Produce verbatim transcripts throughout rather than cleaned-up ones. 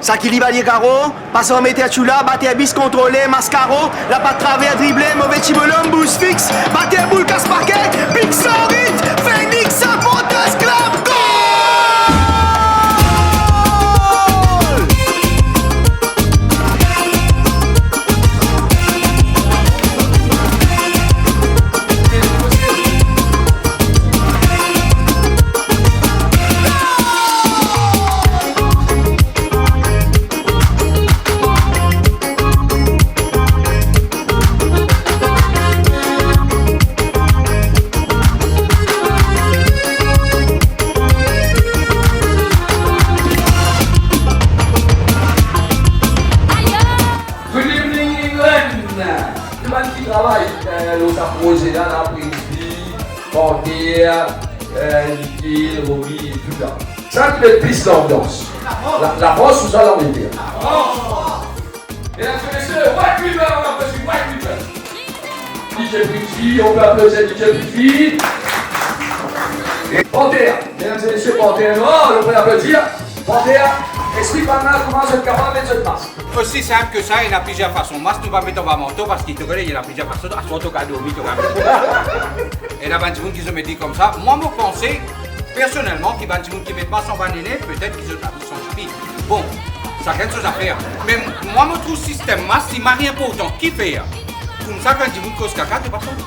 Saki li balie karo, pas ar meter Tchoula, bater bis kontrole, Maskaro, lapat traver drible, move ti bonom, bouz fix, bater boul kas pake, pik san rit, Fenix Saportas Club, gol! Good evening, England. Nou bann ki travay, euh, lor sa proze la, la, Prince Lee, Panter, euh, Nikhil, Romy, tousa. Sa ki met plis lanbians. La, Lafrans ou sa, Langleter? Mesdames et messieurs, White River, on applaudit White River. D J Prince Lee, on peut applaudir D J Prince Lee. Et Panter, mesdames et messieurs, Panter Noir, on peut applaudir. Panter, explik bann la kouma zot kapav met zot mask. Osi sinp ki sa, ena plizier fason. Mask nou pa met anba manto, parski to kone, ena plizier fason. Aswar to kapav dormi, to kapav met. Ena bann dimoun ki zot met li koumsa. Mwa, mo panse, personelman, ki bann dimoun ki met mask anba nene, petet ki zot labous santi pi bon. Sakenn so zafer. Me mwa, mo trouv sistem mask, li mari inportan. Kifer? Koumsa, kan dimoun koz kaka, to pa santi.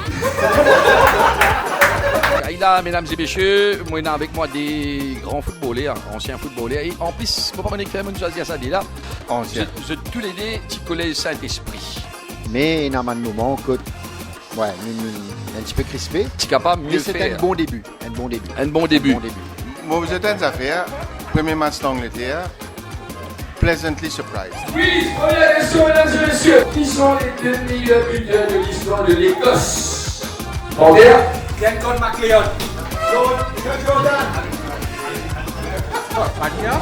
Ayla, mesdames et messieurs, mo ena avek mwa de gran foutboler, ansien foutboler. E an plis, mo pa konn kifer mo'nn swazir sa de la. Ansien. Zot, zot toulede ti Kolez Sint-Espri. Me ena bann moman kot, wi, nou, nou, enn tipe krispe. Ti kapav mie fer. Me se enn bon debi, enn bon debi. Enn bon debi. Enn bon debi. Mo pou dir enn zafer, premie match Langleter, pleasantly surprised. Quiz, première question, mesdames et messieurs. Qui sont les deux meilleurs buteurs de l'histoire de l'Écosse? Panter. Duncan McLeod. Claude Jordan. Oh, pa li, hein?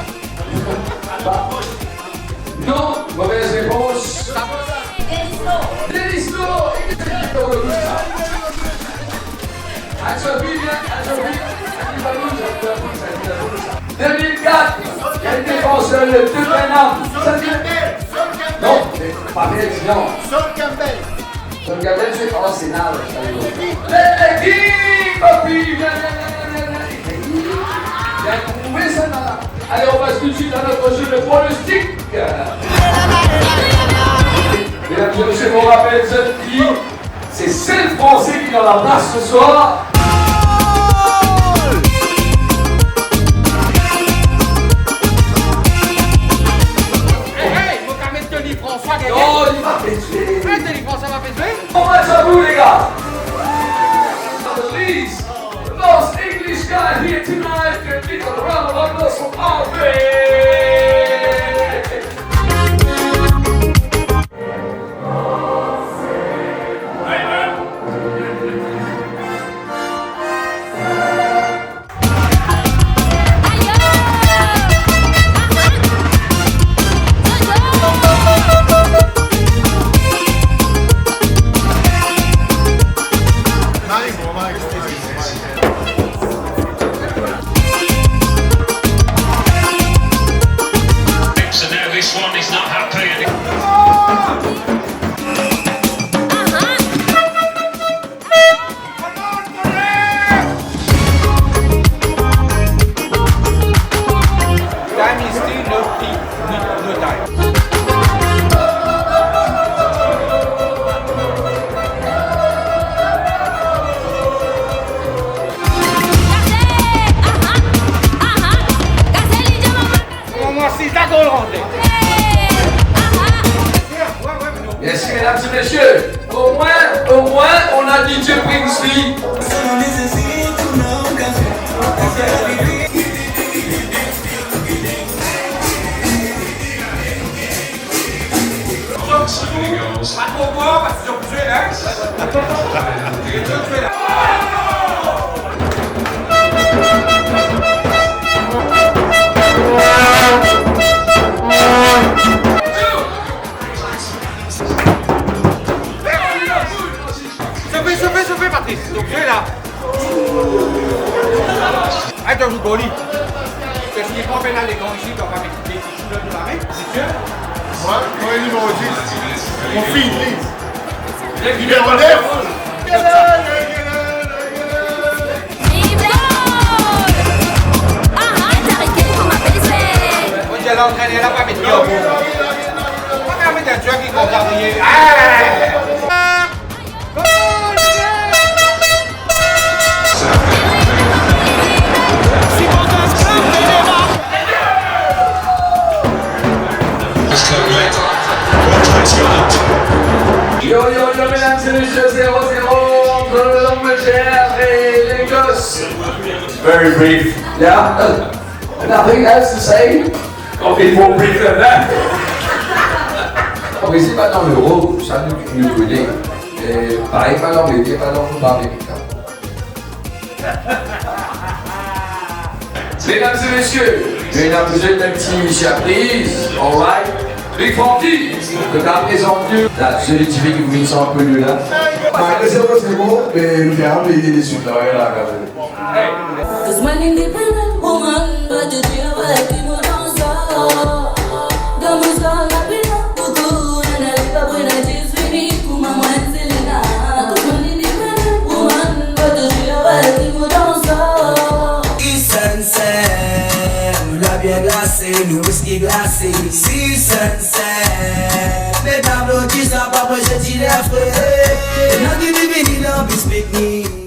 Non, mauvaise réponse. Denis Law. Deux mille quatre, il y a une défense, le Tottenham. Non, c'est pas bien, non. Sol Campbell, c'est Arsenal. L'équipe, papi, viens, viens, viens, viens, viens. Bien trouvé, ça, là. Allez, on passe tout de suite à notre jeu de pronostic. Mesdames et messieurs, mon rappel, c'est sel Fransé ki dan laplas se swar. Hey, hey, mo kapav met Denis François gagné? Non, li pa pe zwe. Hey, Denis François pa pe zwe? Bon match à vous, les gars. Please, the most English guy here tonight can give a round of applause for Andre. So now this one is not happy. Time is still no, no, no time. Mwa, mwa, si ta gol rantre. Merci, mesdames et messieurs. Au moins, au moins, on a D J Princely. Pa tro bwar, parski zot pou zwe la, hein? Zot pou zwe la. Sofe, sofe, sofe, Patrice. Zot pou zwe la. Atann, nou goli. Parski li pran penal letan isi, donk avek de ti kouleur de la Mwa, mwa, nimero dis. Mo fini. Nimero nef. Vive Lord! Ah, ah, t'arrêtes pour ma belle-sœur. Mo dir lantrenner la pa met li an form. Pa kapav met enn tir ki konn kriye. Ah! Yo, yo, yo, mesdames et messieurs, zéro zéro entre l'Angleterre et l'Écosse. Very brief. Yeah. Nothing else to say? Nothing more brief than that. Brezil pa dan Lero, sa nou, nou kone. E parey pa Langleter, pa dan Koup Amerika. Mesdames et messieurs, nou ena pou zot enn ti surpriz, alright? Big Francky, ki va prezant nou la zoli tifi ki vinn santi nou la. Malgre se bon, se bon, me nou pe peye deswit la, la, la. Cause mwa independent woman, but you travay ki mo dan sa. Dan mo sa, la pena koukou, nana li pa pran na dis minit pou mwa, mwa Selena. Cause mwa independent woman, but you travay ki mo dan sa. Li sinser, nou labie glase, nou wiski glase. Si sinser, medam, nou diz sa pa mwa, je ti le fre. Ena ki vini dan bis piknik.